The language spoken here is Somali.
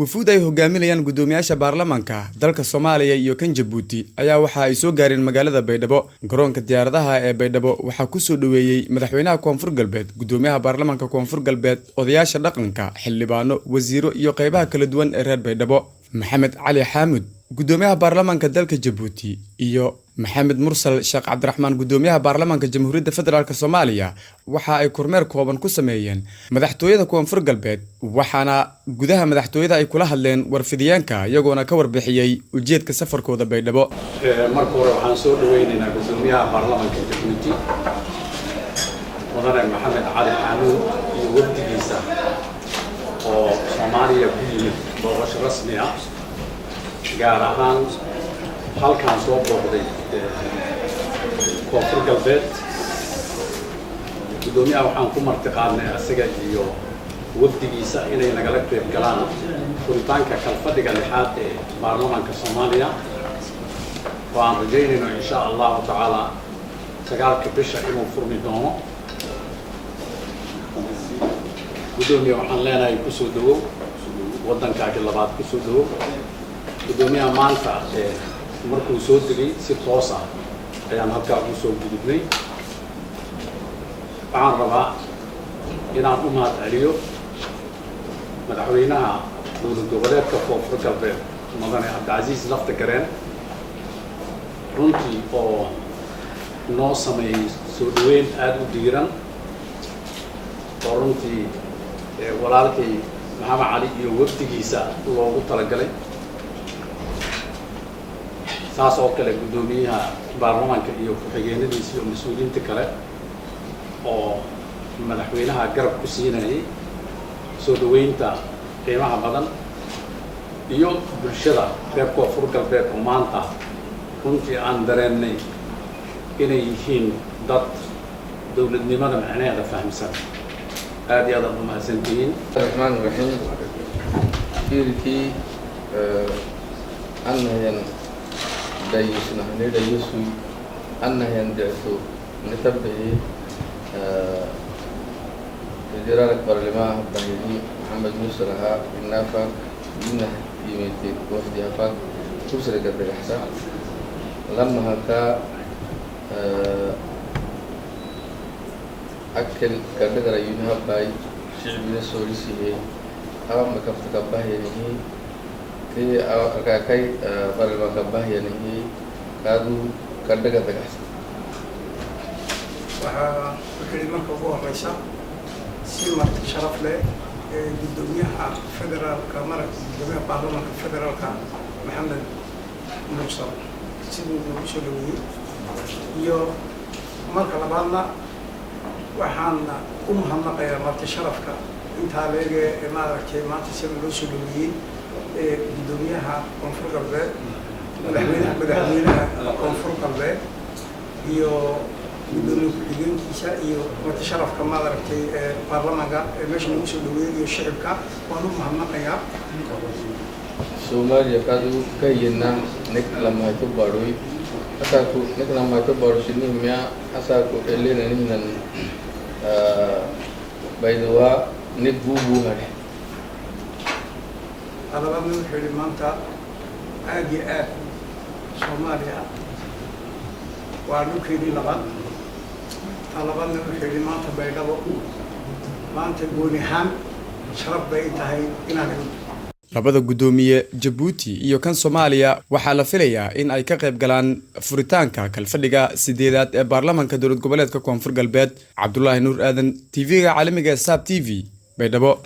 Wufuud ay hogaaminayaan guddoomiyaasha baarlamaanka dalka Soomaaliya iyo kan Jabuuti ayaa waxa ay soo gaareen magaalada Baydhabo. Garoonka diyaaradaha ee Baydhabo waxaa kusoo dhoweeyey madaxweynaha Koonfur Galbeed, guddoomiyaha baarlamaanka Koonfur Galbeed, odayaasha dhaqanka, xildhibaano, wasiiro iyo qeybaha kala duwan ee reer Baydhabo. Maxamed Cali Xaamud, guddoomiyaha baarlamaanka dalka Jabuuti, iyo Maxamed Mursal Sheekh Cabdiraxmaan, guddoomiyaha baarlamaanka Jamhuuriyadda Federaalk Soomaaliya, waxa ay kormeer kooban ku sameeyeen madaxtooyada Koonfur Galbeed, waxaana gudaha madaxtooyada ay kula hadleen warfidiyeenka, iyagoona ka warbixiyey ujeedka safarkooda Baydhabo. Marka hore waxaan soo dhaweynaynaa guddoomiyaha baarlamaanka Jabuuti, mudane Maxamed Cali Xaamuud, iyo wafdigiisa oo Soomaaliya ku yimid booqasho rasmi ah, gaar ahaan halkaan soo booqday Koonfur Galbeed. Guddoomiyaha waxaan ku martiqaadnay asaga iyo wafdigiisa inay nagala qeyb galaan furitaanka kalfadhiga lixaad ee baarlamaanka Soomaaliya, oo aan rajaynayno, insha Allahu tacaala, 9-ka bisha inuu furmi doono. Guddoomiya, waxaan leenahay kusoo dhawow waddankaagi labaad, kusoo dhawow. Guddoomiyaha maanta markuu soo degay si toos ah ayaan halkaa ugu soo gudubnay. Waxaan rabaa inaan u mahad celiyo madaxweynaha Dowlad Goboleedka Koonfur Galbeed, mudane Cabdicasiis Lafta Gareen, runtii oo noo sameeyey soo dhaweyn aada u diiran, oo runtii walaalkay Maxamed Cali iyo wafdigiisa loogu talagalay. Saas oo kale guddoomiyaha baarlamaanka iyo ku-xigeenadiisa iyo mas-uuliyiinta kale oo madaxweynaha garab ku siinayay soo dhaweynta qiimaha badan, iyo bulshada reer Koonfur Galbeed oo maanta runtii aan dareennay inay yihiin dad dowladnimada macnaheeda fahamsan. Aad iyo aad aad umahadsantihiin. الرحمن الرحيم. Fiirkii annayan dayusnahne dayusu annayan decsu nitabahi federaalk baarlamaha bahidi Maxamed Muuse lahaa inafak yinah yimite wafdi hafak kusrega dagaxsa lamahaka akel kadhagara yunihabay shicbina soolisihe awa makafta kabahyanihi ti akakay barlama kabahyanihi kaadu kadhaga dagaxsa. Waxaa wuxuu yihi, marka ugu horeysa si marti sharaf leh ee guddoomiyaha federaalka mara, guddoomiyaha baarlamaanka federaalka Maxamed Mursal, siduu nagu soo dhaweeyey, iyo marka labaadna waxaan u mahadnaqayaa marti sharafka intaa leege ee maaragtay maanta sida loo soo dhaweeyey ee guddoomiyaha Koonfur Galbeed, madaxweynaha Koonfur Galbeed iyo guddoomiye ku-xigeenkiisa iyo marti sharafka maaragtay ee baarlamaanka ee meesha nagu soo dhaweeyey iyo shicibka waan u mahadnaqayaa. Soomaaliya kaadu kahiyena nek lamahayto baadhoy asaku nek lamahayto baadho sinihimya asaku elenanihnan baydawa nek buubuu hadhe. Talabaadna wuxuu yihi, maanta aada iyo aad Soomaaliya waa dhulkeedii labaad. Talabaadna wuxuu yihi, maanta Baydhabo maanta gooni ahaan sharaf bay tahay inaan Labada guddoomiye, Jabuuti iyo kan Soomaaliya, waxaa la filayaa in ay ka qayb galaan furitaanka kalfadhiga sideedaad ee baarlamaanka Dowlad Goboleedka Koonfur Galbeed. Cabdulaahi Nuur Aadan, TV-ga caalamiga ee Saab TV, Baydhabo.